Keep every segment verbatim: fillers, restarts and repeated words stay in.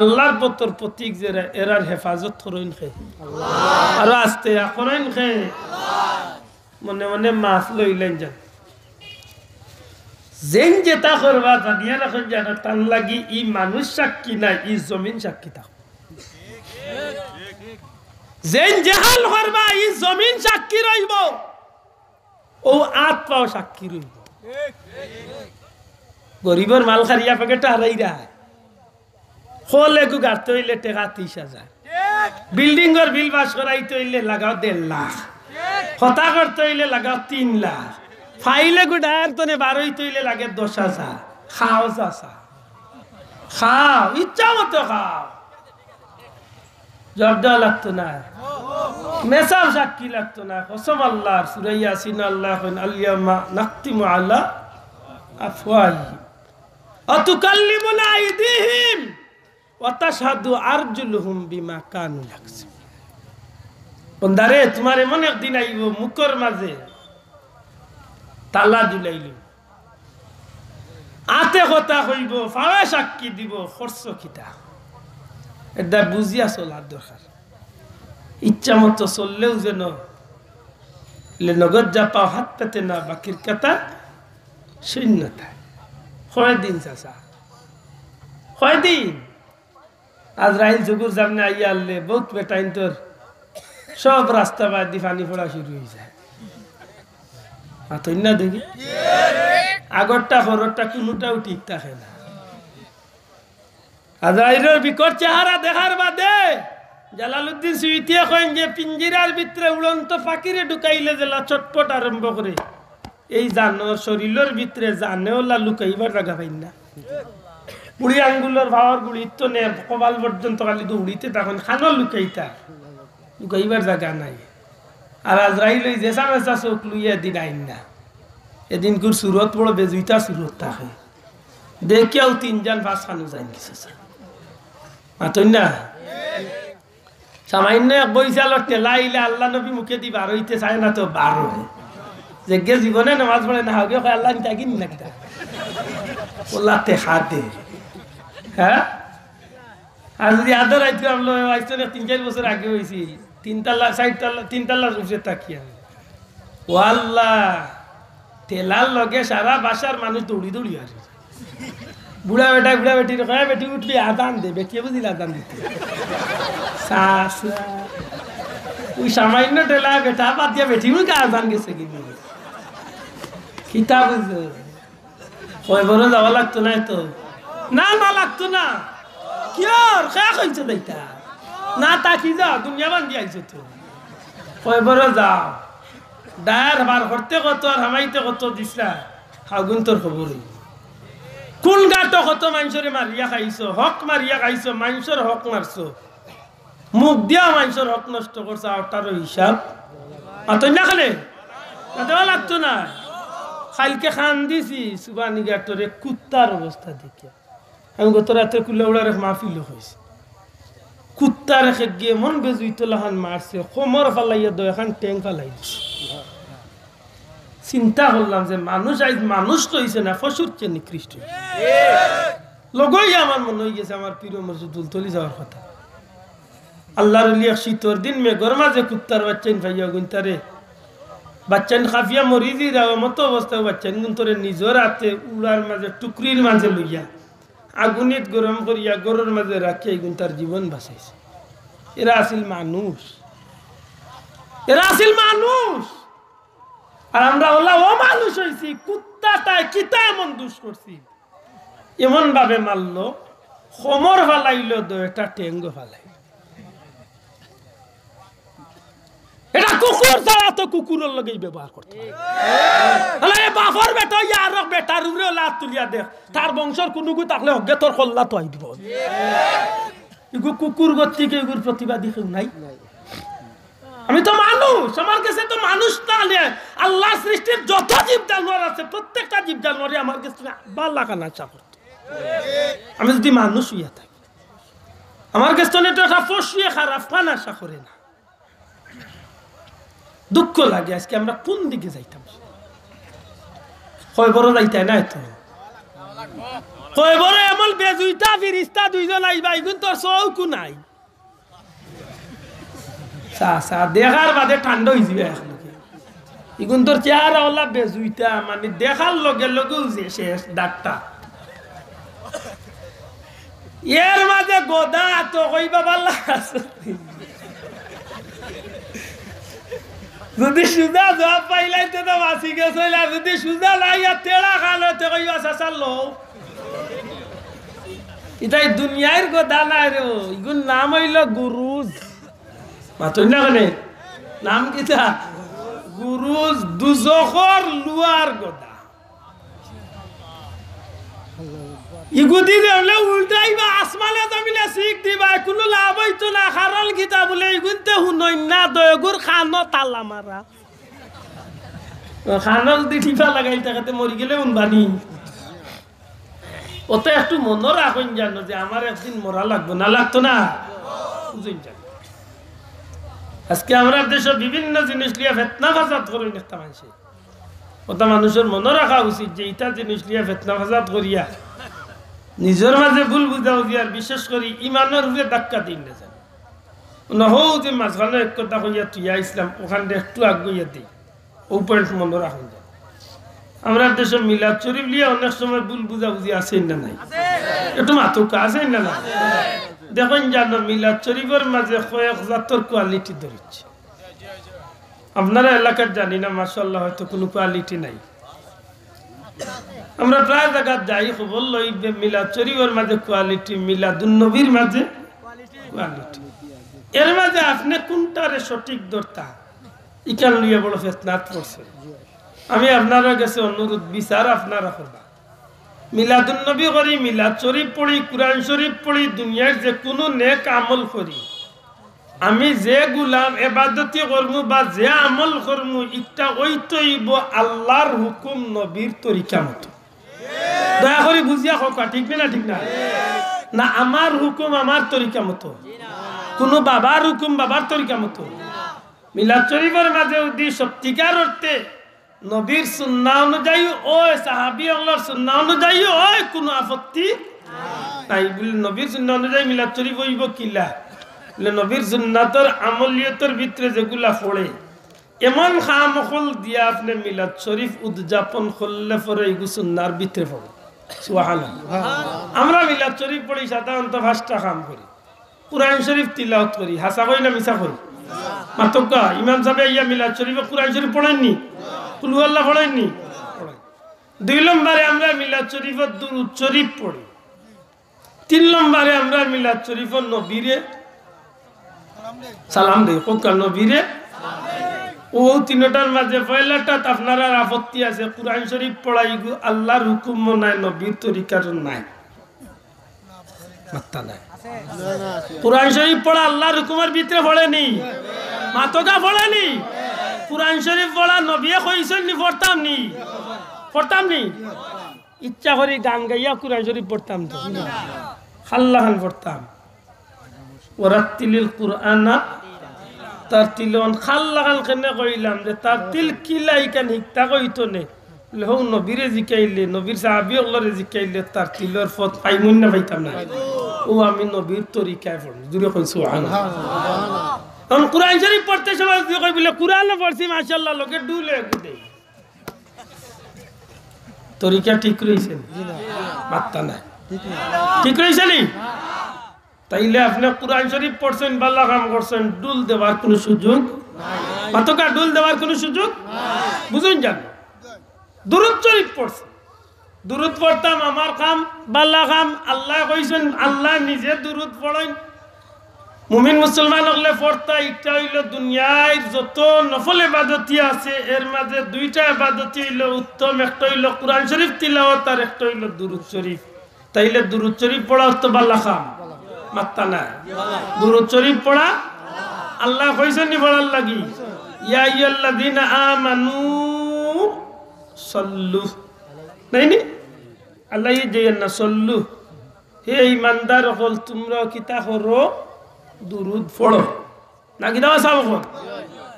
আল্লাহর পথর প্রতীক যেরা, এরার হেফাজত করইন কে? আরো আস্তে, আ, করইন কে? মনে মনে মাফ লইলেন যান। যেইন যেটা করবা জানিয়া রাখইন যান, তার লাগি ই মানুষ সাক্ষী না, ই জমিন সাক্ষী থাকো। যেইন যেহান করবা, ই জমিন সাক্ষী রইবো, অউ আত পাও সাক্ষী রইবো। গরিবর মাল খারিয়া পকেটো হারাইরা। খোল এগু গাড়তে অইলে টেকা তিশ হাজার। বিল্ডিংর বিল পাস করাইতে অইলে লাগাও দেড় লাখ। হতা করতে অইলে লাগাও তিন লাখ। ফাইল এগু ডায়ার তনে বারইতে অইলে লাগে দশ হাজার। খাও চাচা। খাও, ইচ্ছা মতো খাও। জবাব দেওয়া লাগতো না। মেসাব সাক্ষী লাগতো না। কসম আল্লাহর, সূরা ইয়াসিন আল্লাহ কইন, "আল ইয়াউমা নাখতিমু আলা আফওয়াহিহিম ওয়া তুকাল্লিমুনা আইদিহিম ওয়া তাশহাদু আরজুলুহুম বিমা কানু ইয়াকসিবুন।" বন্দারে, তুমার এমন একদিন আইবো, মুখর মাঝে তালা ঝুলাইলিমু, আতে কথা কইবো, পাওয়ে সাক্ষী দিবো, করছো কিতা? এটা বুঝিয়া চলার দরকার। ইচ্ছা মতো চললেও যেন লে নগদ যা পাও হাত পেতে না, বাকির কাতা শূন্যতা। কয়দিন চাচা? কয়দিন? আজরাইল চকুর সামনে আইয়া আনলে, বউত বেটাইন্তর সব রাস্তা বাদ দি পানি পড়া শুরু অই যায়। মাতইন না দেখি। আগরটা খররটা কুনুটাও ঠিক থাকে না। আজরাইলর বিকট চেহারা দেখার বাদে জালালউদ্দিন সুয়ুতিয়ে কইন যে পিঞ্জিরার ভিতরে উড়ন্ত পাখিরে ঢুকাইলে যেলা ছটফট আরম্ভ করে, এই জানর শরীলর ভিতরে জানে অলা লুকাইবার জাগা পাইন না। বুড়ি আঙ্গুলর পাওর গুড়িত তনে কপাল পর্যন্ত খালি দৌড়িতে তখন খানো লুকাইতা, লুকাইবার জাগা নাই। আর আজরাইল অই যেসা মেসা চোখ লইয়া এদিন আইন না। এদিনকুর সুরত বড় বেজুইতা সুরত থাকে। দেখিয়াও তিনজন পাঁচ খানো যাইন গেছে। মাতইন না? সামান্য এক বইচালর ঠেলা আইলে আল্লাহ নবী মুখেদি বার অইতে চায় না তো বার অয়। যেগে জীবনে নামাজ পড়ে না, হাউগে কয়, "আল্লাহ, আমি তাগিন না কিতা?" বললা, "তে খা দে।" হ্যাঁ? আর যদি আদর আইতো, আমরা আইতো না, তিন চাইর বছর আগে অইছিল। তিন তালা, চাইর তালা, তিন তালার উপরে থাকি আমি। ও আল্লাহ, ঠেলার লগে সারা বাসার মানুষ দৌড়ি দৌড়ি আর বুড়া বেটা, বুড়া বেটিরে কয়, "বেটি উঠবি, আজান দে।" বেটিয়ে বুঝিল আজান দিতে। সা, সা। ওই সামান্য ঠেলা বেটা বাদ দিয়া বেটি উল্টা আজান গেছে কি বুঝি? কিতা বুঝো? কবরো যাওয়া লাগতো না তো? না, না লাগতো না। কিয়র? কে কইছে যাইতা? না, তা কি যাও? দুনিয়া বান্ধি আইছো তো। কবরো যাও। ডায়ার বার করতে কত আর হামাইতে কত দিছলা? হাগুন তোর খবর অইবো। কোন গাটো কত মাইনষরে মারিয়া খাইছো, হক মারিয়া খাইছো, মাইনষর হক মারছো, মুখ দিয়া মাইনষর হক নষ্ট করছো, ওটারও হিসাব। মাতইন না কেনে? না দেওয়া লাগতো না। কাইলকে কান্দিছি সুবানি গাটরে কুত্তার অবস্থা দেখিয়া। আমি গত রাত্রে কুল্লাউড়ার এক মাহফিলো কইছি, কুত্তারে খেগে এমন বেজুইত লাখান মারছে, কোমর ফালাইয়া দয় খান ঠেং ফালাই দিছে। চিন্তা করলাম যে মানুষ আইজ মানুষ তো অইছে না, পশুর চেয়ে নিকৃষ্ট অইছে। লগই আমার মনে অই গেছে আমার পীর মসজিদ দুলতলি যাওয়ার কথা। আল্লাহর ওলি এক শীতর দিন মেঘর মাঝে কুত্তার বাচ্চাইন পাইয়া গুনতারে, বাচ্চাইন খাফিয়া মরি দি যাওয়া মতো অবস্থায় বাচ্চাইন গুনতরে নিজর হাতে উড়ার মাঝে টুকরির মাঝে লইয়া আগুনিত গরম করিয়া ঘরর মাঝে রাখিয়া এগুন তার জীবন বাঁচাইছে। এরা আছিল মানুষ, এরা আছিল মানুষ। আর আমরা অলা অমানুষ অইছি। কুত্তাটায় কিতা এমন দুষ করছি, এমন ভাবে মারলো, কোমর ফালাইলো, দয়টা ঠেংও ফালাইলো। এটা কুকুর ছাড়া তো কুকুরর লগেই ব্যবহার করতে হয়। তাহলে এ বাপর বেটা অইয়া আরক বেটার উপরে লাত তুলিয়া দেখ, তার বংশর কুনুগু থাকলে হগে তোর কল্লা তো আই দিব। ইগু কুকুর গতিকে ইগুর প্রতিবাদী কেউ নাই। আমি তো মানুষ, আমার গেছে তো মানুষ তাহলে আল্লাহর সৃষ্টির যত জীব জানোয়ার আছে, প্রত্যেকটা জীব জানোয়ারে আমার গেছে বালা খান আশা করতো। আমি যদি মানুষ অইয়া থাকি, আমার গেছে তো এটা একটা পশুয়ে খারাপ খান আশা করে না। দুঃখ লাগে, আজকে আমরা কোন দিকে যাইতাম? কবরো যাইতায় না তো? কবরো এমন বেজুইতা ফিরিস্তা দুইজন আইবা, ইগুন তোর চউখও নাই। চা, চা, দেখার বাদে ঠান্ডা অইযিবা একলগে। ইগুন তোর চেহারা অলা বেজুইতা, মানে দেখার লগে লগেউ যে শেষ ডাক্তার। এর মাঝে গদা তো কইবা ভালা আছো। যদি সুজা জবাব পাইলাইতে তো বাঁচি গেছইন, আর যদি সুজা না ইয়া তেড়া খান অইতে কইবা চাচা লও। ইতাই দুনিয়ার গদা নায় রে, ইগুর নাম অইলো গুরুজ। মাতইন না কেনে? নাম কিতা? গুরুজ, দুজখর লুয়ার গদা। ইগুদি দেখলে উল্টাইবা, আসমানে জমিনে শিক দিবা, কুনু লাভ অইতো না, কারণ কিতা বুলে, ইগুনতে হুনইন না, দয়গুর কানো তালা মারা। কানো যদি টিপা লাগাইল, তাকাতে মরি গেলে হুনবানি। অত একটু মনো রাখইন জানো যে আমার একদিন মরা লাগবো, না লাগতো না? বুঝইন জানো? আজকে আমরার দেশো বিভিন্ন জিনিস লইয়া ফেতনা ফাসাদ করইন একটা মানষে। অতা মানুষর মনো রাখা উচিত যে ইতা জিনিস লইয়া ফেতনা ফাসাদ করিয়া নিজর মাঝে ভুল বুঝাবুঝি আর বিশেষ করি ইমানর উপরে ধাক্কা দিন না যেন। না হউ যে মাঝখানো এক কথা কইয়া থুইয়া আইছলাম, অখানরে একটু আগুইয়া দেই। অউ point মনো রাখইন যেন। আমরার দেশো মিলাদ শরিফ লইয়া অনেক সময় ভুল বুঝাবুঝি আছে না নাই? একটু মাতউক্কা, আছে না নাই? দেখইন জানো, মিলাদ শরিফর মাঝে কয়েক জাতর quality ধরিছে। আপনারা এলাকার জানি না, মাশাআল্লাহ, হয়তো কুনু quality নাই। আমরা প্রায় জাগাত যাই, খবর লই যে মিলাদ শরিফর মাঝে quality, মিলাদুন নবীর মাঝে quality। এর মাঝে আপনে কুনটারে সঠিক ধরতা, ইখান লইয়া বড় ফেতনাত পড়ছে। আমি আপনারার গেছে অনুরোধ, বিচার আপনারা করবা। মিলাদুন নবী করি, মিলাদ শরিফ পড়ি, কুরআন শরিফ পড়ি, দুনিয়ার যে কুনু নেক আমল করি, আমি যে গুলাম এবাদতি করমু বা যে আমল করমু, ইটা অইতো অইবো আল্লার হুকুম নবীর তরিকা মতো। দয়া করি বুঝিয়া কউক্কা, ঠিক নি না? ঠিক না? না, আমার হুকুম আমার তরিকা মতো, কুনু বাবার হুকুম বাবার তরিকা মতো। মিলাদ শরিফর মাঝে যদি সত্যিকার অর্থে নবীর সুন্নাহ অনুযায়ী অয়, সাহাবী অকলর সুন্নাহ অনুযায়ী অয়, কুনু আপত্তি নাই। বুলে, নবীর সুন্নাহ অনুযায়ী মিলাদ শরিফ অইবো কিলা? বুলে, নবীর সুন্নাতর আমলিয়তর ভিতরে যেগুলা পড়ে, এমন কাম অকল দিয়া আপনে মিলাদ শরিফ উদযাপন করলে পরে ইগু সুন্নার ভিতরে পড়ে। সুবহানাল্লাহ। আমরা মিলাদ শরিফ পড়ি, সাধারণত পাঁচটা কাম করি। কুরআন শরিফ তিলাওয়াত করি, হাছা কই না মিছা কই? মাতউক্কা, ইমাম সাবে আইয়া মিলাদ শরিফো কুরআন শরিফ পড়ইন নি? কুল হু আল্লাহ পড়ইন নি? পড়ইন। দুই নম্বরে আমরা মিলাদ শরিফো দুরুদ শরিফ পড়ি। তিন নম্বরে আমরা মিলাদ শরিফো নবীরে সালাম দেই, কউক্কা নবীরে। অউ তিনোটার মাঝে পয়লাটাত আপনারার আপত্তি আছে, কুরআন শরিফ পড়া ইগু আল্লার হুকুমও নায়, নবীর তরিকারও নায়। মাতইন না। কুরআন শরিফ পড়া আল্লার হুকুমর ভিতরে পড়ে নি? মাতউক্কা পড়ে নি? কুরআন শরিফ পড়া নবীয়ে কইছইন নি পড়তাম নি? পড়তাম নি? ইচ্ছা করি গান গাইয়া কুরআন শরিফ পড়তাম তো। খান লাখান পড়তাম। ওয়ারাত্তিলিল কুরআনা তারতিলা। অখন খান লাখান কেনে কইলাম যে তারতিল কিলা ইখান হিকতা কইতো নে। বুলে, হউ নবীরে জিকাইলে, নবীর সাহাবী অকলরে জিকাইলে তারতিলর পথ পাইমু না পাইতাম না? অউ আমি নবীর তরিকায় পড়মু। জুরে কইন সুবহানাল্লাহ। অখন কুরআন শরিফ পড়তে সময় যদি কই বুলে, কুরআনও পড়ছি মাশাআল্লাহ, লগে ঢুলও একটু দেই। তরিকা ঠিক রইছে নি? মাতইন না। ঠিক রইছে নি? তাইলে আপনে কুরআন শরিফ পড়ছইন, ভালা কাম করছইন, ঢুল দেওয়ার কুনু সুযোগ? মাতউক্কা, ঢুল দেওয়ার কুনু সুযোগ? বুঝইন জানো? দুরুদ শরিফ পড়ছইন, দুরুদ পড়তাম আমার কাম, ভালা কাম, আল্লায় কইছইন, আল্লায় নিজে দুরুদ পড়ইন। মুমিন মুসলমান অকলে পড়তা, ইটা অইলো দুনিয়ার যত নফল এবাদতি আছে, এর মাঝে দুইটা এবাদতি অইলো উত্তম, একটা অইলো কুরআন শরিফ তিলাওয়াত, আর একটা অইলো দুরুদ শরিফ। তাইলে দুরুদ শরিফ পড়া তো ভালা কাম, মাতইন না। দুরুদ শরিফ পড়া আল্লায় কইছইন নি পড়ার লাগি? ইয়া আইয়ুহাল্লাযীনা আমানু সাল্লু। নায় নি? আল্লায় ইয়া আইয়ুহান নাস সাল্লু। হে ইমানদার অকল, তুমরা কিতা করো? দুরুদ পড়ো। না কিতা বা সাব অকল?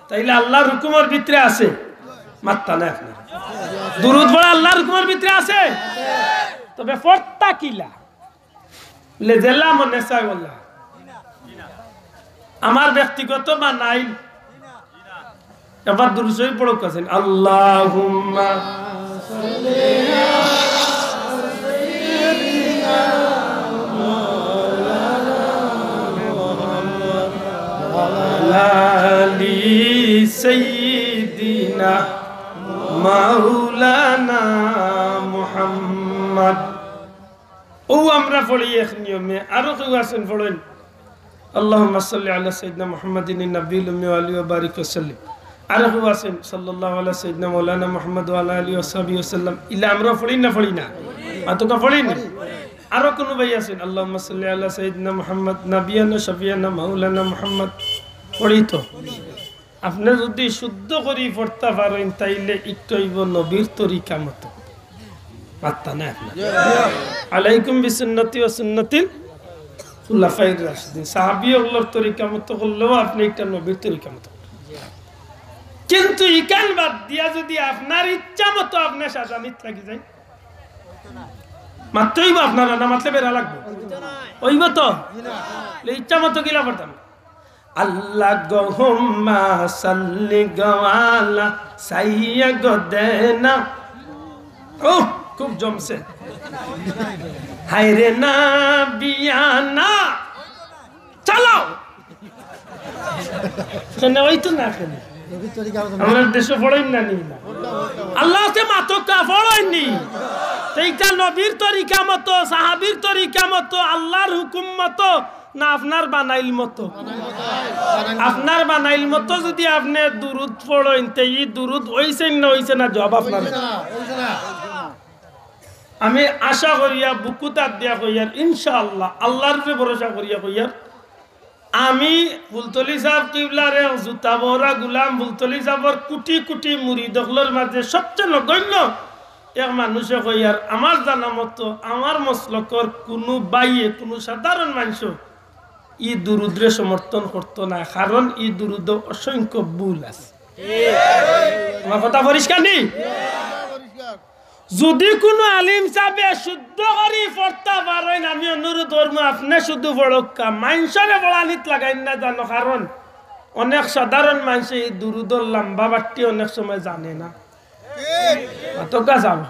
তাইলে আল্লার হুকুমর ভিতরে আছে। মাতইন না আপনারা। দুরুদ পড়া আল্লার হুকুমর ভিতরে আছে। তবে পড়তা কিলা? লে যেলা মনে চায় ওলা। আমার ব্যক্তিগত বানাইল। এবার দুরুদ শরীফ পড়ুক আছেন। আল্লাহুম্মা আলা আলি সাইয়্যিদিনা মাওলানা মুহাম্মদ। ও আমরা পড়ি এক নিয়মে, আরো কেউ আছেন পড়েন, আল্লাহুম্মা সাল্লি আলা সাইয়্যিদিনা মুহাম্মাদিন নাবিয়্যিল উম্মি ওয়া আলিহি ওয়া বারিক ওয়া সাল্লিম। আরো কেউ আছেন, সাল্লাল্লাহু আলা সাইয়্যিদিনা মাওলানা মুহাম্মদ ওয়া আলা আলিহি ওয়া সাহবিহি ওয়া সাল্লাম। ইলা আমরা পড়ি না, পড়ি না? মাতকা পড়ি না? আরো কোন ভাই আছেন, আল্লাহুম্মা সাল্লি আলা সাইয়্যিদিনা মুহাম্মদ নাবিয়ানা শাফিয়ানা মাওলানা মুহাম্মদ, পড়ি তো? আপনে যুদি শুদ্ধ করি পড়তা পারইন, তাইলে ইকটা অইবো নবীর তরিকা মতো। পারতা না আপনে। আলাইকুম বিসুন্নতি ওয়া সুন্নতিল খুলাফাইর রাশিদিন। সাহাবী অকলর তরিকা মতো করলেও আপনে ইকটা নবীর তরিকা মতো। কিন্তু ইখান বাদ দিয়া যুদি আপনার ইচ্ছা মতো আপনে সাজানিত লাগি যাইন, মাততে অইবো আপনারা, না মাতলে বেড়া লাগবো? অইবো তো? লে ইচ্ছা মতো কিলা পড়তাম? আল্লাহ গো হুম্মা সাল্লি গো আলা সাইয়্যিদিনা। ও, খুব জমছে। হায়রে নাবিয়ানা। চালাও। কেনে অইতো না কেনে? আমরা দেশো পড়ইন না নি না। আল্লাহ আছে মাতকা পড়ইন নি। তো ইটা নবীর তরিকা মতো, সাহাবীর তরিকা মতো, আল্লাহর হুকুম মতো, না আপনার বানাইল মতো? আপনার বানাইল মতো যুদি আপনে দুরুদ পড়ইন, তে ই দুরুদ অইছে না অইছে না? জবাব আপনার। আমি আশা করিয়া বুকুত আত দিয়া কইয়ার, ইনশাআল্লাহ, আল্লাহর উপরে ভরসা করিয়া কইয়ার, আমি ফুলতলি সাহেব কিবলার এক জুতা বহরা গুলাম, ফুলতলি সাহেবর কুটি কুটি মুরিদ অকলর মাঝে সবচেয়ে নগণ্য এক মানুষে কইয়ার, আমার জানা মতো আমার মসলকর কুনু ভাইয়ে, কুনু সাধারণ মানষে ই দুরুদরে সমর্থন করতো না, কারণ ই দুরুদো অসংখ্য ভুল আছে। আমার কথা পরিষ্কার নি? যুদি কুনু আলিম সাবে শুদ্ধ করি পড়তা পারইন, আমি অনুরোধ করমু, আপনে শুধু পড়উক্কা, মানষরে পড়ানিত লাগাইন না জানো, কারণ অনেক সাধারণ মানষে ই দুরুদর লম্বা বাট্টি অনেক সময় জানে না। মাতকা চাও।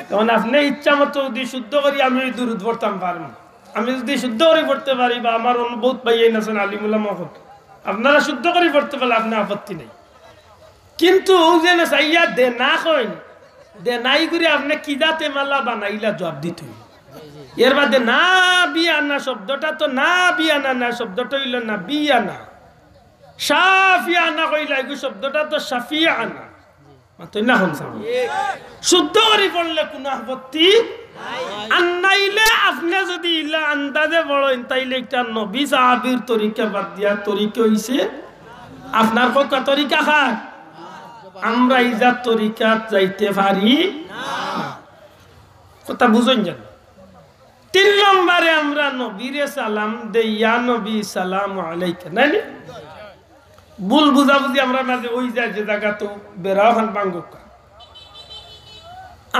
তখন আপনে ইচ্ছা মতো যুদি শুদ্ধ করি আমি ই দুরুদ পড়তাম পারমু, আমি যুদি শুদ্ধ করি পড়তে পারি, বা আমার অন্য বউত ভাইয়াইন আছেন আলিম উলামা অকল, আপনারা শুদ্ধ করি পড়তে পারলে আপনে আপত্তি নাই। কিন্তু অউ যে না চাইয়া দেনা কইন, দেনা ইগুরে আপনে কি জাতে মালা বানাইলা জবাব দিতে অইবো। এর বাদে নাবিয়ানা শব্দটা তো নাবিয়ানা না, শব্দটা অইলো নাবিয়ানা। শাফিয়ানা কইলা, ইগু শব্দটা তো শাফিয়ানা। মাতইন না অখন চাও। শুদ্ধ করি পড়লে কুনু আপত্তি আর নাইলে আপনে যুদি ইলা আন্দাজে পড়ইন, তাইলে ইটা নবী সাহাবীর তরিকা বাদ দিয়া তরিকা অইছে আপনার পক্কা তরিকা খান। আমরা ইজাত তরিকাত যাইতে পারি না। কথা বুঝইন যেন। তিন নম্বরে আমরা নবীরে সালাম দেই, ইয়া নবী সালাম আলাইকা, নাইলে? ভুল বুঝাবুঝি আমরার মাঝে অই যায় যে জাগাত বেড়া অখান ভাঙ্গুক্কা।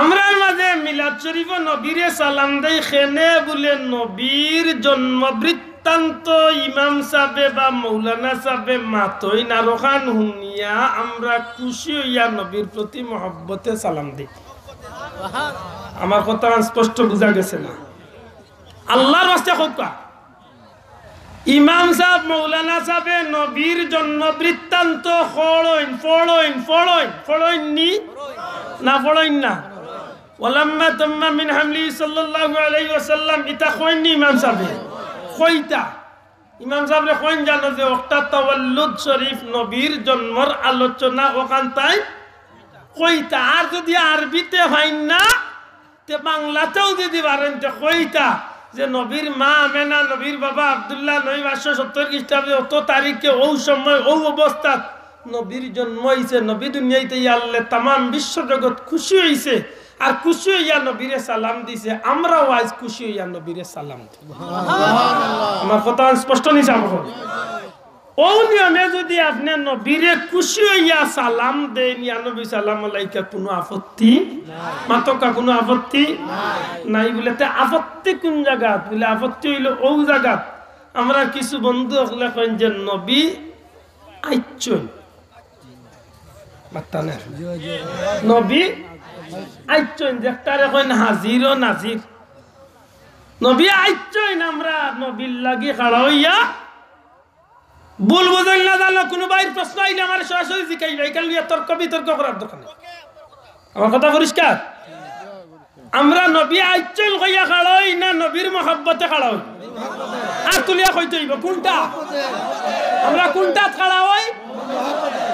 আমরার মাঝে মিলাদ শরীফো নবীরে সালাম দেই, কেনে বুলে নবীর জন্ম বৃত্তান্ত ইমাম সাবে বা মৌলানা সাবে মাতইন, আর অখান হুনিয়া আমরা খুশি অইয়া নবীর প্রতি মহব্বতে সালাম দেই। আমার কথা স্পষ্ট বুঝা গেছে না? আল্লাহর ওয়াস্তে কউক্কা। ইমাম সাব, মৌলানা সাবে নবীর জন্ম বৃত্তান্ত পড়ইন, পড়ইন, পড়ইন, পড়ইন নি? না পড়ইন না? ওয়ালাম্মা তাম্মা মিন হামলি সাল্লাল্লাহু আলাইহি ওয়াসাল্লাম, ইতা কইন নি ইমাম সাবে? কইতা। ইমাম সাবরে কইন জানো যে অখটা তাওয়াল্লুদ শরীফ নবীর জন্মর আলোচনা অখান তাইন কইতা। আর যুদি আরবিতে পাইন না, তে বাংলাতেও যুদি পারইন, তে কইতা যে নবীর মা আমেনা, নবীর বাবা আব্দুল্লাহ, নবী পাঁচশো সত্তর খ্রিস্টাব্দে অত তারিখে অউ সময় অউ অবস্থাত নবীর জন্ম অইছে, নবী দুনিয়াইত আইলে তামাম বিশ্বজগৎ খুশি অইছে, আর খুশি অইয়া নবীরে সালাম দিছে, আমরাও আইজ খুশি অইয়া নবীরে সালাম দিই। আমার কথা স্পষ্ট নি সাব? অউ নিয়মে যুদি আপনে নবীরে খুশি অইয়া সালাম দেইন, ইয়া নবী সালাম আলাইকা, কুনু আপত্তি? মাতকা, কুনু আপত্তি নাই? বুলে, তে আপত্তি কুন জাগাত? বুলে, আপত্তি অইলো অউ জাগাত, আমরার কিছু বন্ধু অকলে কইন যে নবী আইচ্ছইন। মাত্তা না। নবী আইচ্ছইন, যেটারে কইন হাজির ও নাজির। নবী আইচ্ছইন, আমরা নবীর লাগি খাড়া অইয়া ভুল বুঝইন না জানো, কুনু ভাইর প্রশ্ন আইলে আমারে সরাসরি জিকাইবা, ইখান লইয়া তর্ক বিতর্ক করার দরকার নাই। আমার কথা পরিষ্কার? আমরা নবী আইচ্ছইন কইয়া খাড়া অই না নবীর মহব্বতে খাড়া অই? আত তুলিয়া কইতে অইবো, কুনটা? আমরা কুনটাত খাড়া অই?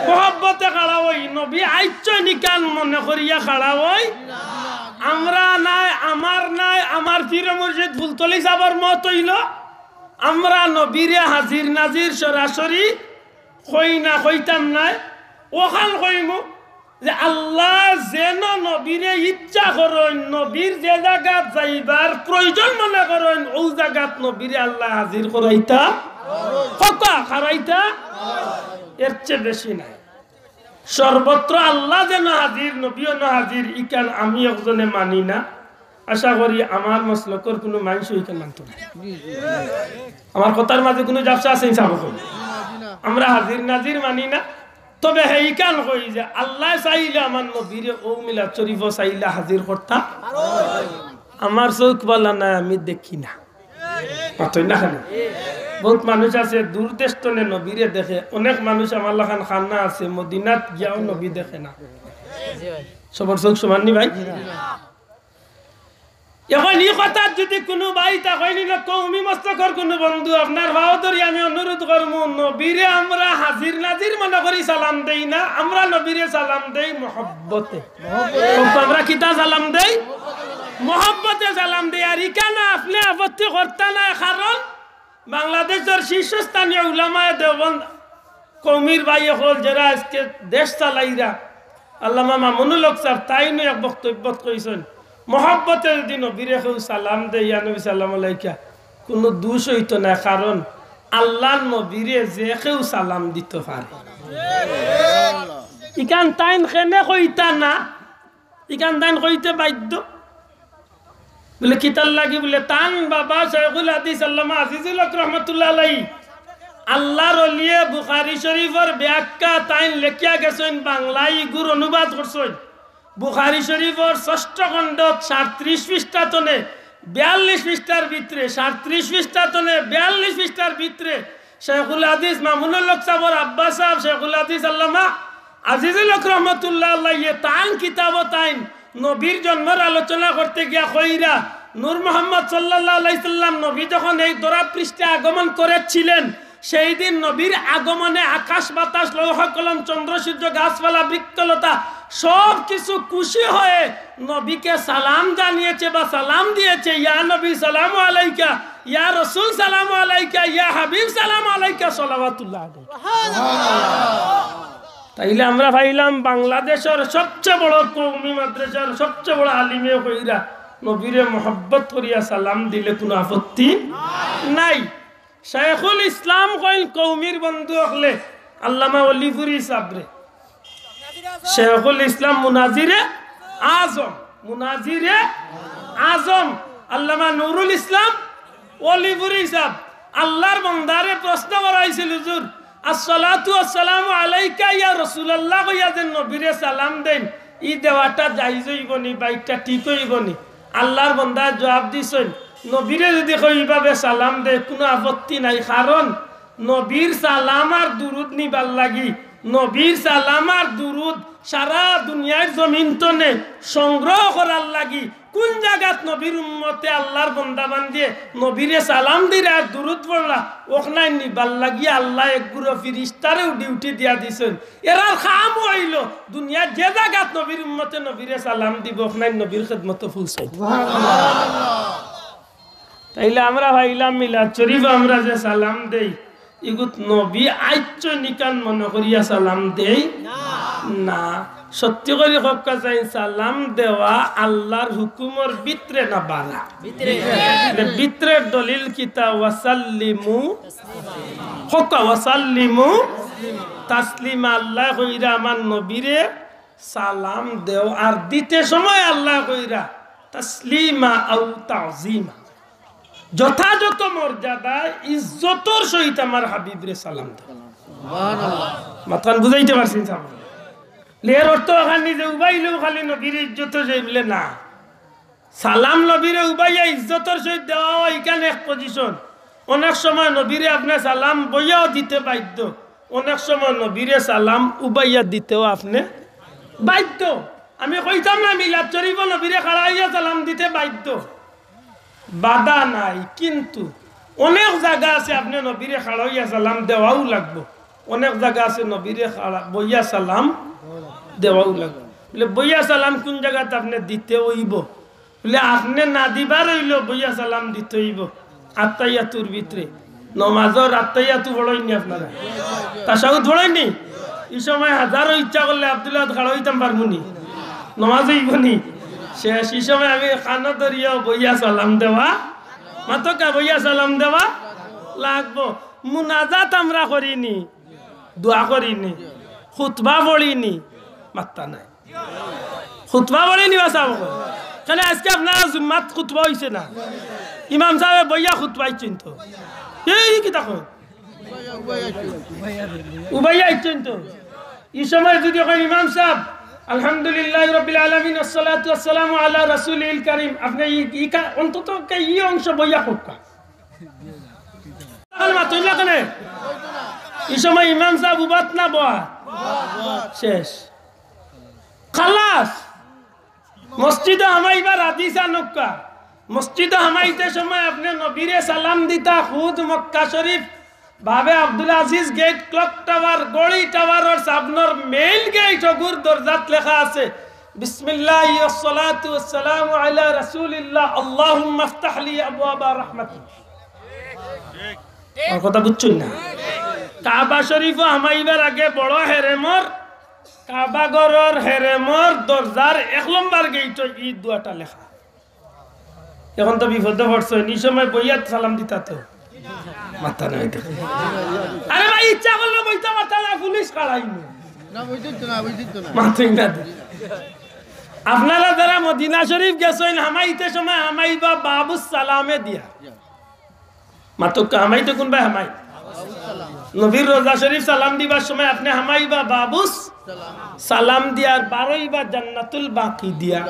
মহব্বতে খাড়া অই। নবী আইচ্ছইন ইখান মনে করিয়া খাড়া অই। আমরা নায়, আমার নায়, আমার পীর মুর্শিদ ফুলতলি সাবর মত অইলো, আমরা নবীরে হাজির নাজির সরাসরি কই না, কইতাম নায়। অখান কইমু যে আল্লায় যেন নবীরে ইচ্ছা করইন, নবীর যে জাগাত যাইবার প্রয়োজন মনে করইন, অউ জাগাত নবীরে আল্লায় হাজির করাইতা, কউক্কা, খাড়াইতা, এর চেয়ে বেশি নায়। সর্বত্র আল্লা যেন হাজির, নবীও না হাজির, ইখান আমি একজনে মানি না। আশা করি আমার মসলকর কুনু মানষও ইখান মানতো না। আমার কথার মাঝে কুনু ঝাপসা আছে নি সাব অকল? আমরা হাজির নাজির মানি না। তবে হে ইখান কই যে আল্লায় চাইলে আমার নবীরে অউ মিলাদ শরীফো চাইলে হাজির করতা। আমার চউখ ভালা নায়, আমি দেখি না। মাতইন না কেনে? বউত মানুষ আছে দূর দেশ তনে নবীরে দেখে। অনেক মানুষ আমার লাখান কানা আছে, মদিনাত গিয়াও নবী দেখে না। সবর চউখ সমান নি ভাই? অখন ই কথাত যুদি কুনু ভাই থাকইন না, কওমি মসলকর কুনু বন্ধু, আপনার পাও ধরি আমি অনুরোধ করমু, নবীরে আমরা হাজির নাজির মনে করি সালাম দেই না, আমরা নবীরে সালাম দেই মহব্বতে। কউক্কা, আমরা কিতা সালাম দেই? মহব্বতে সালাম দেই। আর ইখানো আপনে আপত্তি করতা নায়, কারণ বাংলাদেশর শীর্ষস্থানীয় উলামায়ে দেওবন্দ, কওমির ভাই অকল যেরা আইজকে দেশ চালাইরা, আল্লামা মামুনুল হক সাব, তাইনও এক বক্তব্যত কইছইন, মহব্বতে যুদি নবীরে কেউ সালাম দেয়, ইয়া নবী সালাম আলাইকা, কুনু দুষ অইতো নায়, কারণ আল্লার নবীরে যে কেউ সালাম দিতো পারে। ইখান তাইন কেনে কইতা না, ইখান তাইন কইতে বাধ্য। বুলে, কিতার লাগি? বুলে, তান বাবা শায়খুল হাদিস আল্লামা আজিজুল হক রহমতুল্লাহ আলাইহি, আল্লার অলিয়ে বুখারী শরীফর ব্যাখ্যা তাইন লেখিয়া গেছইন বাংলায়, ইগুর অনুবাদ করছইন। বুখারী শরীফর ষষ্ঠ খণ্ডত সাতত্রিশ পৃষ্ঠা তনে বিয়াল্লিশ পৃষ্ঠার ভিতরে, সাতত্রিশ পৃষ্ঠা তনে বিয়াল্লিশ পৃষ্ঠার ভিতরে শায়খুল হাদিস মামুনুল হক সাবর আব্বা সাব, শায়খুল হাদিস আল্লামা আজিজুল হক রহমতুল্লাহ আলাইহি তান কিতাবো তাইন নবীর জন্মর আলোচনা করতে গিয়া কইরা, নূর মোহাম্মদ সাল্লাল্লাহু আলাইহি সাল্লাম নবী যখন এই ধরা পৃষ্ঠে আগমন করেছিলেন, সেই দিন নবীর আগমনে আকাশ বাতাস, লৌহ কলম, চন্দ্র সূর্য, গাছপালা, বৃক্ষলতা সব কিছু খুশি হয়ে নবীকে সালাম জানিয়েছে বা সালাম দিয়েছে, ইয়া নবী সালামু আলাইকা, ইয়া রসুল সালামু আলাইকা, ইয়া হাবিব সালামু আলাইকা, সালাওয়াতুল্লাহ আলাইহি। তাইলে আমরা পাইলাম বাংলাদেশর সবচেয়ে বড় কওমি মাদ্রাসার সবচেয়ে বড় আলিমে কইরা নবীরে মহব্বত করিয়া সালাম দিলে কুনু আপত্তি নাই। শায়খুল ইসলাম কইন কওমির বন্ধু অকলে আল্লামা অলিপুরী সাবরে। শায়খুল ইসলাম মুনাজিরে আজম, মুনাজিরে আজম আল্লামা নুরুল ইসলাম অলিপুরী সাব আল্লার বন্দারে প্রশ্ন করা অইছিল, "হুজুর, আসসালাতু আসসালামু আলাইকা ইয়া রাসূলুল্লাহ কইয়া যে নবীরে সালাম দেইন, ই দেওয়াটা জায়েজ অইবো নি বা ইটা ঠিক অইবো নি?" আল্লার বন্দায় জুয়াব দিছইন, নবীরে যুদি কেউ ইভাবে সালাম দেয়, কুনু আপত্তি নাই, কারণ নবীর সালাম আর দুরুদ নিবার লাগি, নবীর সালাম আর দুরুদ সারা দুনিয়ার জমিন তনে সংগ্রহ করার লাগি, কুন জাগাত নবীর উম্মতে আল্লার বন্দা বান্দিয়ে নবীরে সালাম দিরা আর দুরুদ পড়রা, অখনাইন নিবার লাগি আল্লায় এক গুরু ফিরিস্তারেও ডিউটি দিয়া দিছইন। এরার কাম অইলো দুনিয়ার যে জাগাত নবীর উম্মতে নবীরে সালাম দিবো, অখনাইন নবীর খেদমতো পৌঁছাই। তাইলে আমরা পাইলাম মিলাদ শরীফ আমরা যে সালাম দেই, ইগুত নবী আইচ্ছইন ইখান মনে করিয়া সালাম দেই না। সত্যি করি কউক্কা চাইন, সালাম দেওয়া আল্লার হুকুমর ভিতরে না বারা? ভিতরে। ভিতরের দলিল কিতা? ওয়াসাল্লিমু কউক্কা, "ওয়াসাল্লিমু তাসলিমা।" আল্লায় কইরা আমার নবীরে সালাম দেও, আর দিতে সময় আল্লায় কইরা, "তাসলিমা আও তাজিমা।" যথাযথ মর্যাদায় ইজ্জতর সহিত আমার হাবিবরে সালাম দেও। মাতখান বুঝাইতে পারছি ইনশাআল্লাহ? এর অর্থ অখান নি যে উবাইলেউ খালি নবীর ইজ্জত অইযায়, বুলে না। সালাম নবীরে উবাইয়া ইজ্জতর সহিত দেওয়া অয়, ইখান এক position। অনেক সময় নবীরে আপনে সালাম বইয়াও দিতে বাধ্য, অনেক সময় নবীরে সালাম উবাইয়া দিতেও আপনে বাধ্য। আমি কইতাম না মিলাদ শরীফো নবীরে খাড়া অইয়া সালাম দিতে বাধ্য, বাধা নাই, কিন্তু অনেক জাগা আছে আপনে নবীরে খাড়া অইয়া সালাম দেওয়াউ লাগবো, অনেক জাগা আছে নবীরে খাড়া বইয়া সালাম দেওয়াউ লাগবো। বুলে, "বইয়া সালাম কুন জাগাত আপনে দিতে অইবো?" বুলে, "আপনে না দিবার অইলো বইয়া সালাম দিতে অইবো আত্তাহিয়াতুর ভিতরে।" নমাজর আত্তাহিয়াতু পড়ইন নি আপনারা? তাশাহুদ পড়ইন নি? ই সময় হাজারো ইচ্ছা করলে আব্দুল্লাহ খাড়া অইতাম পারমু নি? নমাজ অইবো নি? শেষ। ই সময় আমি কানো ধরিয়াও বইয়া সালাম দেওয়া, মাতউক্কা, বইয়া সালাম দেওয়া লাগবো। মুনাজাত আমরা করি নি, দোয়া করি নি, খুতবা পড়ি নি, মাত্তা নাই। খুতবা পড়ি নি বা সাব অকল। কেনে আইজকে আপনারা জুম্মাত খুতবা অইছে না? ইমাম সাবে বইয়া খুতবা দিছইন তো। এই কিতা কয়? উবাইয়া দিছইন তো। ই সময় যুদি কইন, "ইমাম সাব, আলহামদুলিল্লাহি রাব্বিল আলামিন, ওয়াসসালাতু ওয়াসসালামু আলা রাসূলিল কারীম", আপনে ই, ই কা-, অন্তত কে ই অংশ বইয়া কউক্কা। অখন মাতইন না কেনে? ই সময় ইমাম সাব উবাত না বওয়াত? শেষ। খালাস। মসজিদো হামাইবার হাদিস আনউক্কা। মসজিদো হামাইতে সময় আপনে নবীরে সালাম দিতা, খুদ মক্কা শরীফ, বাবে আব্দুল আজিজ গেইট, ক্লক টাওয়ার, ঘড়ি টাওয়ারর সামনর মেইন গেইট অগুর দরজাত লেখা আছে, "বিসমিল্লাহি ওয়াসসালাতু ওয়াসসালামু আলা রাসূলিল্লাহ, আল্লাহুম্মা ইফতাহ লি আবওয়াবা রাহমাতিক।" আমার কথা বুঝছইন না? কাবা শরীফো হামাইবার আগে বড় হেরেমর, কাবা ঘরর হেরেমর দরজার এক নম্বর গেইটো ই দোয়াটা লেখা। অখন তো বিপদো পড়ছইন, ই সময় বইয়া সালাম দিতা তো। মাত্তা নাই তো। আরে ভাই, ইচ্ছা করলে বইতা পারতা না, পুলিশ খাড়াইমু। না, বইতে দিত না, বইতে দিত না। মাতইন না তো। আপনারা যারা মদিনা শরীফ গেছইন, হামাইতে সময় হামাইবা বাবুস সালামে দিয়া। মাতউক্কা, হামাইতে কুনবায় হামাই? নবীর রওজা শরীফ সালাম দিবার সময় আপনে হামাইবা বাবুস সালাম দিয়া, আর বারইবা জান্নাতুল বাকি দিয়া।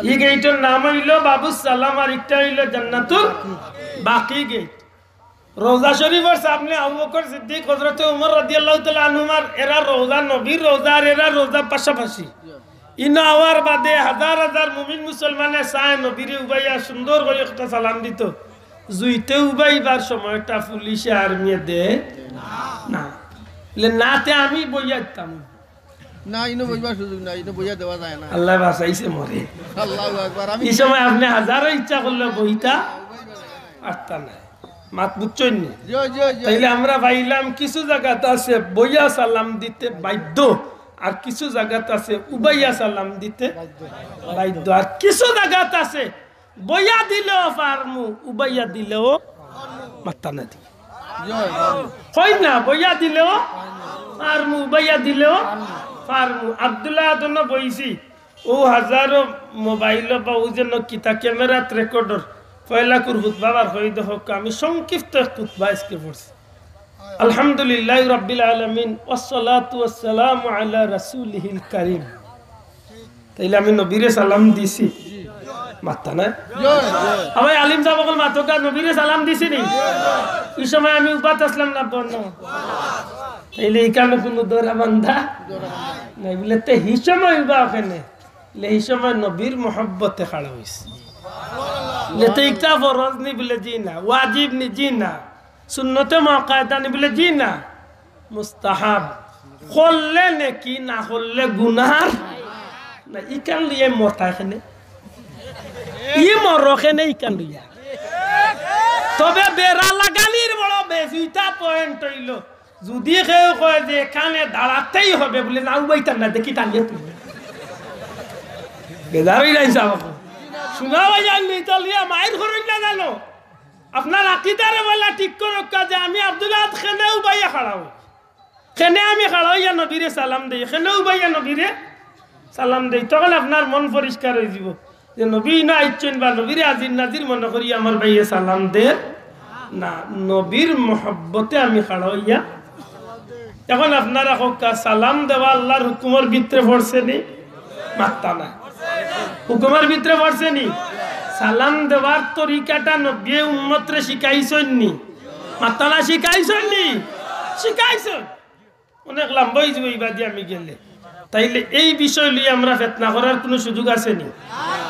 ই গেইটর নাম অইলো বাবুস সালাম, আর একটা অইলো জান্নাতুল বাকি গেইট। রওজা শরীফর সামনে আবু বকর সিদ্দিক, হযরতে উমর রাদিয়াল্লাহু তাআলা আনহুমার, এরা রওজা, নবীর রওজা আর এরা রওজা পাশাপাশি। ইনো আওয়ার বাদে হাজার হাজার মুমিন মুসলমানে চায় নবীরে উবাইয়া সুন্দর করি একটা সালাম দিতো। জুইতে উবাইবার সময়টা পুলিশে আর্মিয়ে দে না। বলে, "না, তে আমি বইয়া দিতাম।" না, ইনো বইবার সুযোগ নাই, ইনো বইয়া দেওয়া যায় না। আল্লায় বাঁচাইছে মোরে। আল্লাহু আকবার। আমি ই সময় আপনে হাজারো ইচ্ছা করলে বইতা পারতা নায়। মাত বুঝছইন নি? জি, জি, জি। তাইলে আমরা পাইলাম কিছু জাগাত আছে বইয়া সালাম দিতে বাধ্য, আর কিছু জাগাত আছে উবাইয়া সালাম দিতে বাধ্য, আর কিছু জাগাত আছে বইয়া দিলেও পারমু, উবাইয়া দিলেও মাত্তা না দি। জি, জি। কই না, বইয়া দিলেও পারমু, উবাইয়া দিলেও পারমু। আব্দুল্লাহ আদন বইছি, ও হাজারো মোবাইল বা ও যেন কিতা ক্যামেরাত রেকর্ডর, পয়লাকুর খুতবা বার করি দেখউক্কা, আমি সংক্ষিপ্ত এক খুতবা আইজকে পড়ছি। আলহামদুলিল্লাহি রাব্বিল আলামিন, ওয়াসসালাতু ওয়াসসালামু আলা রাসূলিহিল কারীম। তাইলে আমি নবীরে সালাম দিছি? মাত্তা না? আমার আলিম সাব অকল মাতউক্কা, নবীরে সালাম দিছি নি? ই সময় আমি উবাত আছলাম না বনো? তাইলে ইখানো কুনু দরা বান্ধা নাই। বলে, তে হি সময় উবা কেনে? বলে, হি সময় নবীর মহব্বতে খাড়া অইছি। বলে, তে ইটা ফরজ নি? বলে, জি না। ওয়াজিব নি? জি না। সুন্নতে মুআক্কাদা নি? বলে, জি না। মুস্তাহাব। করলে নেকি, না করলে গুনার। না, ইখান লইয়া মরতা কেনে? ই মরো কেনে ইখান লইয়া? তবে বেড়া লাগানির বড় বেজুইতা পয়েন্ট অইলো, যুদি কেউ কয় যে এখানে দাঁড়াতেই হবে, বলে না, উবাইতাম না, দেখি টানিয়া তুলি। বেজার অইরা ইনশাআল্লাহ। শুনা ভাইজান, ইতালিয়া মাইর করইন না জানো? আপনার আকিদারে বলা ঠিক করউক্কা যে আমি আব্দুল আহাদ কেনে উবাইয়া খাড়া অই, কেনে আমি খাড়া অইয়া নবীরে সালাম দেই, কেনে উবাইয়া নবীরে সালাম দেই, তখন আপনার মন পরিষ্কার অইযিবো যে নবী ইনো আইছইন বা নবীরে হাজির নাজির মনে করি আমার ভাইয়ে সালাম দের না, নবীর মহব্বতে আমি খাড়া অইয়া। এখন আপনারা কউক্কা, সালাম দেওয়া আল্লার হুকুমর ভিতরে পড়ছে নি? মাত্তা নাই। হুকুমর ভিতরে পড়ছে নি? সালাম দেওয়ার তরিকাটা নবীয়ে উম্মতরে শিখাইছইন নি? মাত্তা না, শিখাইছইন নি? শিখাইছইন। অনেক লম্বা অইযিবো ইবাদি আমি গেলে। তাইলে এই বিষয় লইয়া আমরা ফিতনা করার কুনু সুযোগ আছে নি?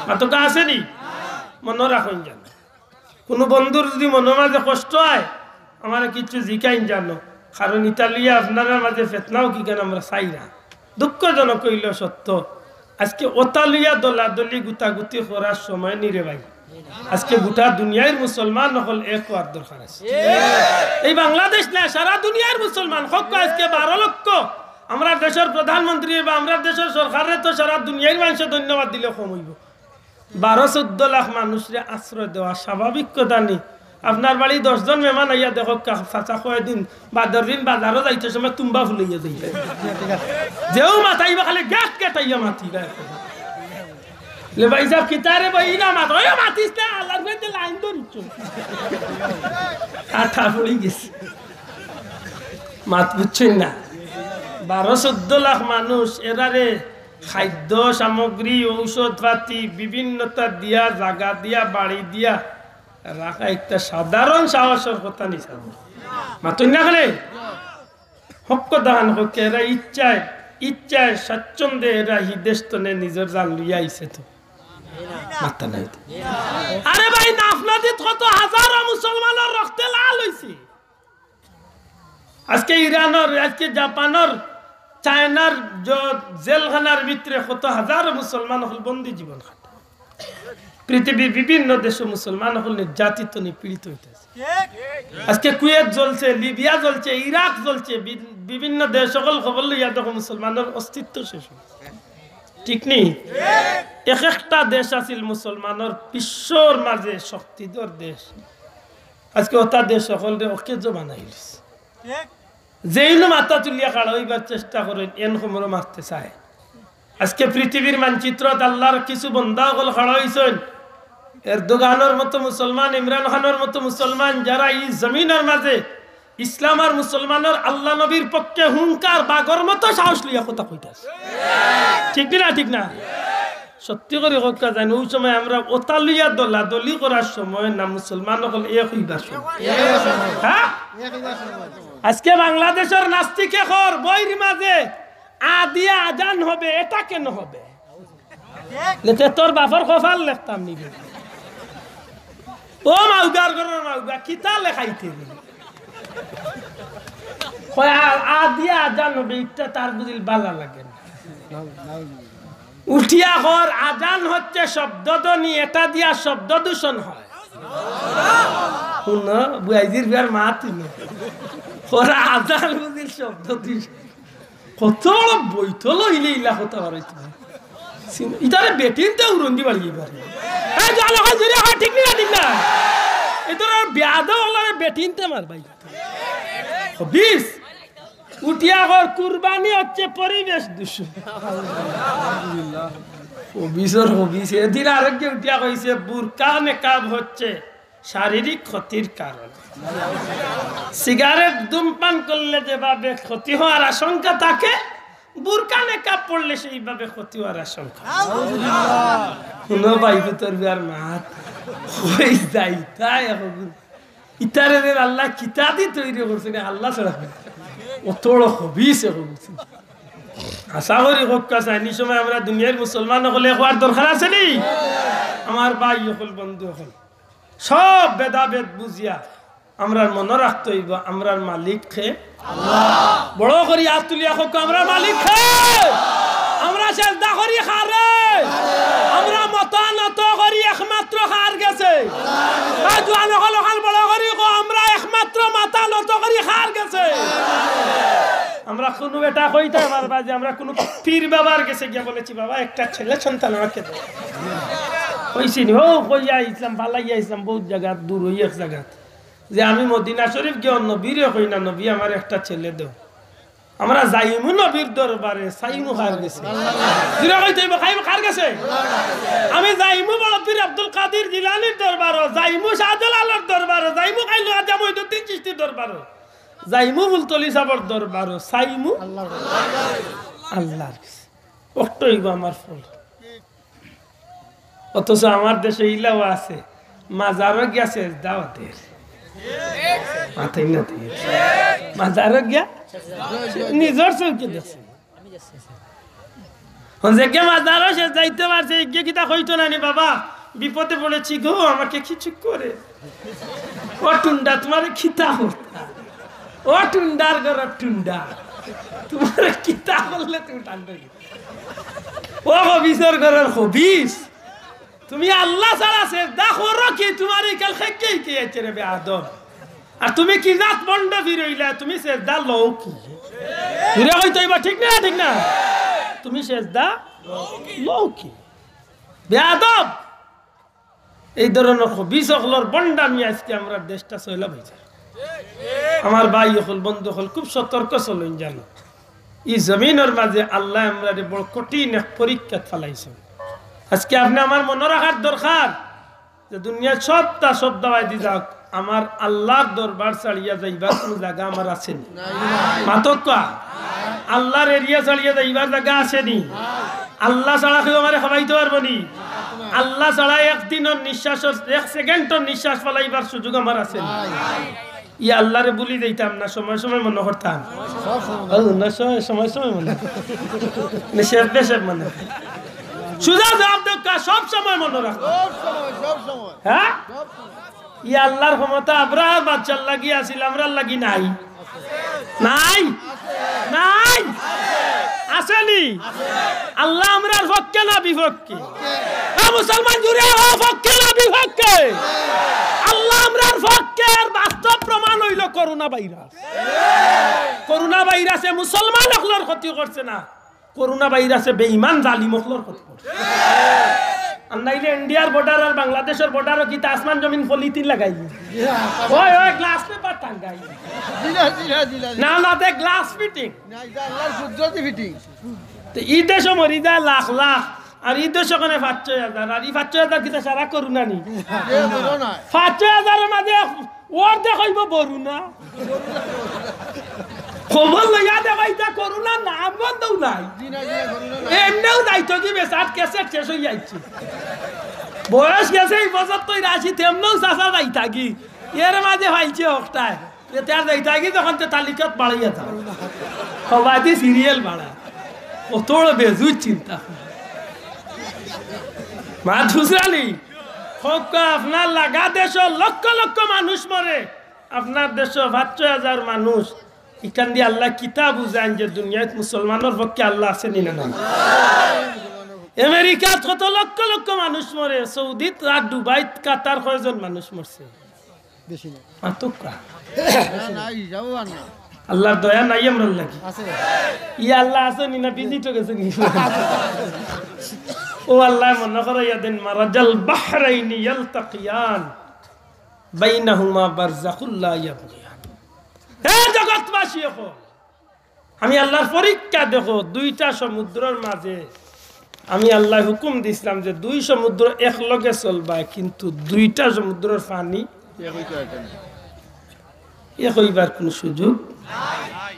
মাতকা আছে নি? মনো রাখইন যেন। কুনু বন্ধুর যুদি মনর মাঝে কষ্ট অয়, আমারে কিচ্ছু জিকাইন জানো, কারণ ইতা লইয়া আপনারার মাঝে ফিতনাও কিখান আমরা চাই না। দুঃখজনক অইলেও সত্য, আজকে অতা লইয়া দলাদলি গুতাগুতি করার সময় নি রে ভাই। আজকে গোটা দুনিয়ার মুসলমান অকল এক অওয়ার দরকার আছে। এই বাংলাদেশ না, সারা দুনিয়ার মুসলমান, কউক্কা আজকে বারো লক্ষ। আমরার দেশর প্রধানমন্ত্রী বা আমরার দেশর সরকাররে তো সারা দুনিয়ার মানষে ধন্যবাদ দিলে কম অইবো। বারো চৌদ্দ লাখ মানুষরে আশ্রয় দেওয়া স্বাভাবিক কথা নি? আপনার বাড়ি দশ জন মেহমান আইয়া দেখউক্কা, চাচা কয়দিন বাদর দিন বাজারো যাইতে সময় তুম্বা ফুলাইয়া যাইবা। যেউ মাতাইবা খালি গেট গেটাইয়া মাতিবা। লে ভাই সাব, কিতারে ভাই ইলা মাত, ওই মাতিস না, আল্লার ফেতে লাইন ধরিছ। কাটা পড়ি গেছে। মাত বুঝছইন না? বারো চৌদ্দ লাখ মানুষ, এরারে খাদ্য সামগ্রী, ঔষধ পাতি, বিভিন্নতা দিয়া, জাগা দিয়া, বাড়ি দিয়া রাখা একটা সাধারণ সাহসর কথা নি সাব। মাতইন না কেনে? হক কথা কউক্কা, এরা ইচ্ছায়, ইচ্ছায় স্বাচ্ছন্দ্যে এরা হি দেশ তনে নিজর জান লইয়া আইছে তো। মাত্তা নাই তো। আরে ভাই, নাফ নদীত কত হাজারো মুসলমানর রক্তে লাল অইছে। আজকে ইরানর, আজকে জাপানর, চায়নার জ-, জেলখানার ভিতরে কত হাজারো মুসলমান অকল বন্দি জীবন কাটে। পৃথিবীর বিভিন্ন দেশো মুসলমান অকল নির্যাতিত, নিপীড়িত অইতাছে। আজকে কুয়েত জ্বলছে, লিবিয়া জ্বলছে, ইরাক জ্বলছে, বি-, বিভিন্ন দেশ অকল খবর লইয়া দেখো মুসলমানর অস্তিত্ব শেষ অইছে। ঠিক নি? এক একটা দেশ আছিল মুসলমানর বিশ্বর মাঝে শক্তিধর দেশ। আজকে অতা দেশ অকলরে অকেজো বানাইলিছে। যেইন মাথা তুলিয়া খাড়া অইবার চেষ্টা করইন, এন খমরো মারতে চায়। আজকে পৃথিবীর মানচিত্রত আল্লার কিছু বন্দা অকল খাড়া অইছইন। এরদোগানর মতো মুসলমান, ইমরান খানর মতো মুসলমান, যারা ই জমিনর মাঝে ইসলাম আর মুসলমানর আল্লা নবীর পক্ষে হুঙ্কার বাঘর মতো সাহস লইয়া কথা কইতাছে। ঠিক নি না? ঠিক না? সত্যি করি কউক্কা জানি, ওই সময় আমরা অতা লইয়া দলাদলি করার সময় না, মুসলমান অকল এক অইবার সময়। হ্যাঁ? আজকে বাংলাদেশর নাস্তিকে কর বইর মাঝে আ দিয়া আজান হবে, এটা কেন হবে? লেখে তোর বাপর কপাল লেখতাম নিবে। ও মাউগার ঘরর মাউগা, কিতা লেখাইতে রে? কয়, আ-, আ দিয়া আজান হবে, ইটা তার বুঝিল বালা লাগে না। উঠিয়া কর, আজান হচ্ছে শব্দধ্বনি, এটা দিয়া শব্দ দূষণ হয়। হুনো, বুয়াইজির বিয়ার মাত হুনো। কর আজান বুঝিল শব্দ দূষণ। কত বড় বৈতল অইলে ইলা কথা বারইতো। ইতারে বেটিন্তে উড়ন্দি বাড়ি পারে। এই জনগণ জুড়ে হয়, ঠিক না, ঠিক না? এ তোর আর বেয়াদব অকলরে বেটিন্তে মার ভাই। খবিস। উঠিয়া কর, কুরবানি হচ্ছে পরিবেশ দূষণ। খবিসর খবিস। এদিন আরেকজন উঠিয়া কইছে, বুরকা নেকাব হচ্ছে শারীরিক ক্ষতির কারণ। সিগারেট ধূমপান করলে যেভাবে ক্ষতি হওয়ার আশঙ্কা থাকে, বুরকা নেকাব পড়লে সেইভাবে ক্ষতি হওয়ার আশঙ্কা। হুনো ভাই, ভিতর বিয়ার মাত। কই যাইতায় এখন? ইতারে রে আল্লায় কিতা দি তৈরি করছে রে, আল্লা ছাড়া। অত বড় খবিস এখন। আশা করি কউক্কা চাইনি সময় আমরা দুনিয়ার মুসলমান অকলে কওয়ার দরকার আছে নি? আমার ভাই অকল, বন্ধু অকল, সব ভেদাভেদ বুঝিয়া আমরার মনো রাখতে অইবো, আমরার মালিক কে? আল্লা। বড় করি আত তুলিয়া কউক্কা, আমরার মালিক কে? আমরা সেজদা করি কারে? আমরা মাথা নত করি একমাত্র কার গেছে? আর জোয়ান অকল, অকল বড় করি কও, আমরা একমাত্র মাথা নত করি কার গেছে? আমরা কুনু বেটা কইতায় পারবা যে আমরা কুনু পীর বাবার গেছে গিয়া বলেছি, "বাবা, একটা ছেলে সন্তান আমাকে দাও।" কইছি নি? ও কইয়া আইছলাম, ফালাইয়া আইছলাম বউত জাগাত, দূর অই এক জাগাত, যে আমি মদিনা শরীফ গিয়া নবীরে কই না, "নবী, আমার একটা ছেলে দেও।" আমরা যাইমু নবীর দরবারে, চাইমু কার গেছে? জুরে কইতে অইবো, চাইমু কার গেছে? আমি যাইমু বড় পীর আব্দুল কাদির জিলানীর দরবারো, যাইমু শাহজালালর দরবারো, যাইমু কাইল রাজা মঈনুদ্দিন চিশতির দরবারো, যাইমু ফুলতলি সাবর দরবারো, চাইমু আল্লাহর গেছে। অখটা অইবো আমার ফল। অথচ আমার দেশো ইলাও আছে, মাজারো গিয়া সেজদাও দের। মাথায় না দিয়ে। মাজারো গিয়া নিজর চউখে দেখছে। অখন যেগিয়ে মাজারো সেজদা দিতে পারছে, এগিয়ে কিতা কইতো না নি, "বাবা, বিপদে পড়েছি গো, আমাকে কিছু করে।" ও টুন্ডা, তুমারে কিতা করতা? ও টুন্ডার ঘরর টুন্ডা, তুমারে কিতা করলে তুমি টান দেবে? ও খবিসর ঘরর খবিস, তুমি আল্লাহ ছাড়া সেজদা করো কি? তুমার এই কাল খেকে কি আছে রে বেয়াদব? আর তুমি কি জাত ভন্ড ফিরইলা? তুমি সেজদা লও কি? জুরে কইতে অইবো, ঠিক না? ঠিক না? তুমি সেজদা লও কি? বেয়াদব! এই ধরনর খবিস অকলর ভন্ডামি আজকে আমরার দেশটা সয়লাব অইছে। আমার ভাই অকল, বন্ধু অকল, খুব সতর্ক চলইন জানো। ই জমিনর মাঝে আল্লায় আমরারে বড় কঠিন এক পরীক্ষাত ফালাইছইন। আজকে আপনে আমার মনো রাখার দরকার যে দুনিয়ার সবতা সব দাওয়াই দি যাউক, আমার আল্লার দরবার ছাড়িয়া যাইবার কুনু জাগা আমার আছে নি? মাতউক্কা। আল্লার এরিয়া ছাড়িয়া যাইবার জাগা আছে নি? আল্লা ছাড়া কেউ আমারে খাবাইতে পারবো নি? আল্লা ছাড়া এক দিনর নিঃশ্বাস, এক সেকেন্ডর নিঃশ্বাস ফালাইবার সুযোগ আমার আছে নি? ই আল্লারে ভুলি যাইতাম না, সময় সময় মনো করতাম। ও, না, সময়, সময় সময় মনো। না, শেষ বেশেষ মনো। সুজা জবাব দেউক্কা, সব সময় মনো রাখো। সব সময়, সব সময়। হ্যাঁ? সব সময়। ই আল্লার ক্ষমতা আব্রাহার বাদশার লাগি আছিল, আমরার লাগি নাই? নাই? নাই? আছে নি? আল্লা আমরার পক্ষে না বিপক্ষে? এ মুসলমান জুরে ও পক্ষে না বিপক্ষে? আল্লা আমরার পক্ষে। এর বাস্তব প্রমাণ অইলো করোনা ভাইরাস। করোনা ভাইরাসে মুসলমান অকলর ক্ষতি করছে না, করোনা ভাইরাসে বেঈমান জালিম অকলর ক্ষতি করছে। আর নাইলে ইন্ডিয়ার বর্ডার আর বাংলাদেশর বর্ডারো কিতা আসমান জমিন পলিথিন লাগাইলি? ওই, ওই, গ্লাস পেপার টাঙ্গাই। জি না, জি না, জি না, জি না। না, না, তে গ্লাস ফিটিং। না, ইটা আল্লার কুদরতি ফিটিং। তে ই দেশো মরি যায় লাখ লাখ, আর ই দেশো কেনে পাঁচ ছয় হাজার, আর ই পাঁচ ছয় হাজার কিতা সারা করোনা নি? এ, করোনা। পাঁচ ছয় হাজারর মাঝে অর্ধেক অইবো বরুনা। খবর লইয়া দেখো, ইটা করোনার নাম গন্ধও নাই। জি না, জি না, করোনা নাই। এমনেও যাইতো কি বেচার ক্যাসেট শেষ অইয়া আইছে। বয়স গেছে ই বছর তো আশি, তেমনেও চাচা যাইতা কি। এর মাঝে পাইছে অখটায়। তে তার যাইতা কি যখন তে তালিকাত বাড়াইয়া যাও। সবাই সিরিয়াল বাড়া। কত বড় বেজুর চিন্তা। মা ধুসরানি, হক আপনার লাগা দেশো লক্ষ লক্ষ মানুষ মরে। আপনার দেশো পাঁচ ছয় হাজার মানুষ, ইখান দি আল্লায় কিতা বুঝাইন যে দুনিয়াত মুসলমানর পক্ষে আল্লা আছে নি না নাই? আমেরিকাত কত লক্ষ লক্ষ মানুষ মরে, সৌদিত আর দুবাইত কাতার কয়জন মানুষ মরছে? বেশি না। মাতউক্কা। না, না, হিসাবও আর না। আল্লার দয়া নাই আমরার লাগি। আছে। ই আল্লা আছে নি না ভিজিটও গেছে নি? ও আল্লায় মনো করাইয়া দেন, মারাজাল বাহরাইনি ইয়ালতাকিয়ান। বাইনাহুমা বারজাখুল লা ইয়াবগিয়ান। হে জগৎবাসী অকল, আমি আল্লার পরীক্ষা দেখো, দুইটা সমুদ্রর মাঝে আমি আল্লায় হুকুম দিছলাম যে দুই সমুদ্র একলগে চলবায়, কিন্তু দুইটা সমুদ্রর পানি এক অইবার কুনু সুযোগ।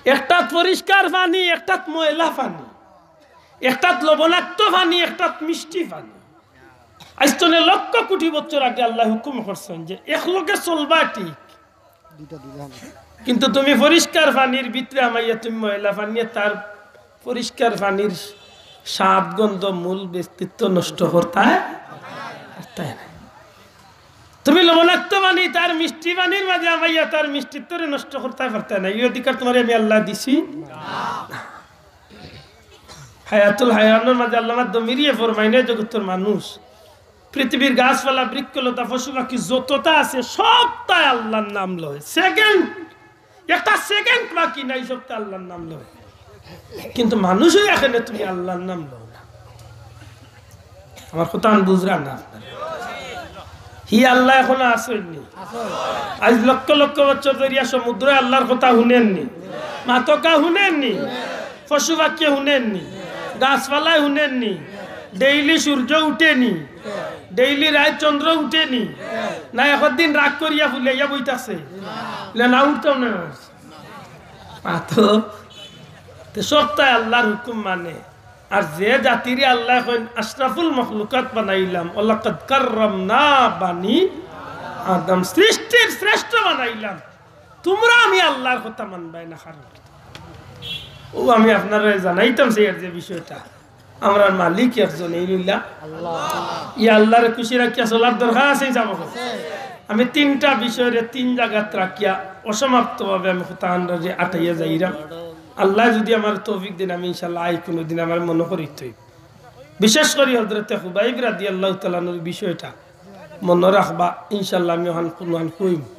একটাত পরিষ্কার পানি, একটাত ময়লা পানি, একটাত লবণাক্ত পানি, একটাত মিষ্টি পানি। আইজ তনে লক্ষ কোটি বছর আগে আল্লায় হুকুম করছইন যে একলগে চলবা ঠিক, দুইটা দুইটা হানি। কিন্তু তুমি পরিষ্কার পানির ভিতরে হামাইয়া তুমি ময়লা পানিয়ে তার পরিষ্কার পানির স্বাদ, গন্ধ, মূল ব্যক্তিত্ব নষ্ট করতায় পারতায় না। তুমি লবণাক্ত পানি তার মিষ্টি পানির মাঝে হামাইয়া তার মিষ্টিত্বরে নষ্ট করতায় পারতায় না। ই অধিকার তুমারে আমি আল্লায় দিছি না। হায়াতুল হায়াওয়ানর মাঝে আল্লামা দমিরিয়ে ফরমাইন, এ জগতর মানুষ, পৃথিবীর গাছপালা, বৃক্ষলতা, পশু পাখি যততা আছে, সবতায় আল্লার নাম লয়। সেকেন্ড, একটা সেকেন্ড বাকি নাই, সবতায় আল্লার নাম লয়। কিন্তু মানুষ অইয়া কেনে তুমি আল্লার নাম লও না? আমার কথা আমি বুঝলাম না আপনারা। হি আল্লাহ এখনো আছইন নি? আজ লক্ষ লক্ষ বছর ধরিয়া সমুদ্র আল্লাহর কথা হুনেননি? মাতকা হুনেননি? পশু পাখি হুনেননি? গাছপালায় হুনেননি? ডেইলি সূর্য উঠেনি? ডেইলি রাত চন্দ্র উঠেনি? না একদিন রাগ করিয়া ফুলাইয়া বই থাকছে? না, না উঠতাম না। মাতো। তে সবটাই আল্লাহর হুকুম মানে। আর যে জাতিরে আল্লায় কইন আশরাফুল মখলুকাত বানাইলাম, ওয়ালাকাদ কাররামনা বানি আদম, সৃষ্টির শ্রেষ্ঠ বানাইলাম, তুমরা আমি আল্লাহর কথা মানবায় না। কারণ ও আমি আপনারে জানাইতাম চাইয়ার যে বিষয়টা, আমরার মালিক একজন, এই লইলা ই আল্লাহরে খুশি রাখিয়া চলার দরকার আছে, এই যাবো। আমি তিনটা বিষয়রে তিন জাগাত রাখিয়া অসমাপ্তভাবে আমি কথা আন্দাজে আটাইয়া যাইরাম। আল্লায় যুদি আমারে তৌফিক দেইন, আমি ইনশাআল্লাহ আই কুনুদিন আমারে মনো করিতই। বিশেষ করি হযরতে খুবাইব রাদিয়াল্লাহু তাআলা আনহুর বিষয়টা মনো রাখবা। ইনশাআল্লাহ আমি অখান কুনুখান কইমু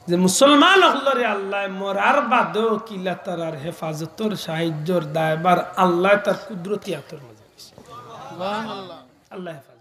যে মুসলমান অকলরে আল্লায় মরার বাদেও কিলা তারার হেফাজতর, সাহায্যর দায়ভার আল্লায় তার কুদরতি আতর মাঝে দিছে। আল্লায় হেফাজত।